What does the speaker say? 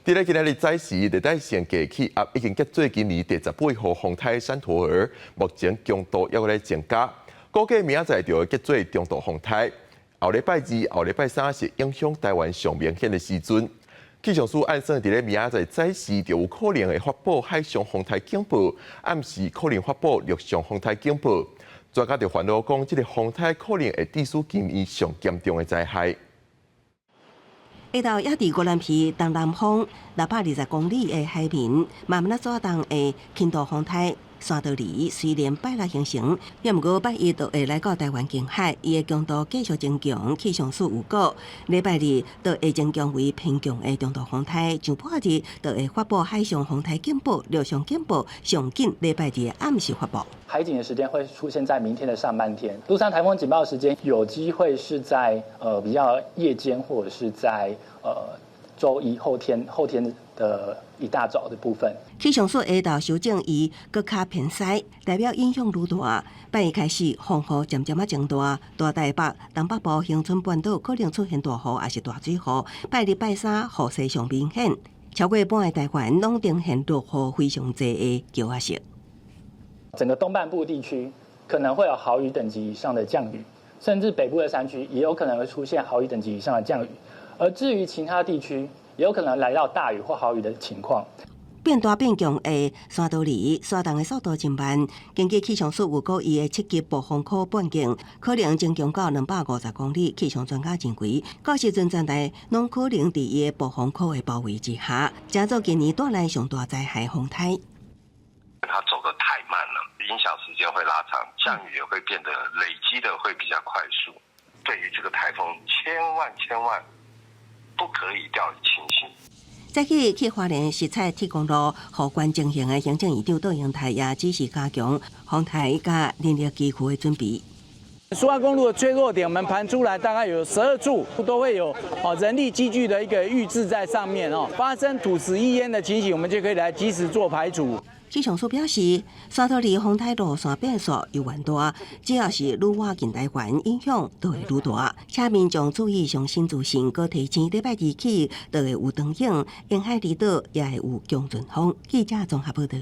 佇咧今仔日早時，熱帶性低氣壓已經結做今年第18號風颱珊陀爾，目前強度猶閣咧增加，估計明仔載就會結做中度風颱。後禮拜二、後禮拜三是影響台灣上明顯的時陣。氣象署按算佇咧明仔載早時就有可能會發布海上風颱警報，暗時可能發布陸上風颱警報。專家就煩惱講，這個風颱可能會致使今年上嚴重的災害。下晝也佇宜蘭市東南方620公里的海面，慢慢仔轉動的輕度風颱珊陀爾，雖然拜六形成，也毋過拜一就會來到台灣近海，伊的強度繼續增強。氣象署預告，禮拜二就會增強為偏強的中度風颱，上半日就會發布海上風颱警報、陸上警報，上緊禮拜二暗時發布。海警的時間會出現在明天的上半天，陸上颱風警報時間有機會是在比較夜間，或者是在週一後天後天的一大早的部分。氣象署下晝修正伊閣較偏西，代表影響愈大。拜一開始風雨漸漸仔增大，大台北、東北部、恆春半島可能出現大雨，抑是大水雨。拜二、拜三雨勢上明顯，超過半个台灣攏呈現落雨非常濟的高壓色。整個東半部地區可能會有豪雨等級以上的降雨，甚至北部的山區也有可能會出現豪雨等級以上的降雨。而至於其他地區，也有可能來到大雨或豪雨的情況。變大變強的珊陀爾，徙動的速度真慢。根據氣象署預估，伊的7級暴風圈半徑可能增強到250公里。氣象專家認為，到時陣全台攏可能佇伊的暴風圈的包圍之下，成做今年帶來上大災害風颱。它走得太慢了，影響時間會拉長，降雨也會變得累積的會比較快速。對於這個颱風，千萬千萬不可以掉以輕心。早起去花蓮實採鐵公路雨關情形的行政院長杜英台也指示加強風颱佮人力機具的準備。蘇花公路的脆弱點，我們盤出來大概有12處，都會有哦人力機具的一個預置在上面哦。發生土石溢淹的情形，我們就可以來及時做排除。氣象署表示，珊陀爾風颱路線變數猶原大，只要是愈倚近台灣，影響就會愈大。請民眾注意上新資訊，閣提醒禮拜二起就會有長影，沿海離島也會有強陣風。記者綜合報道。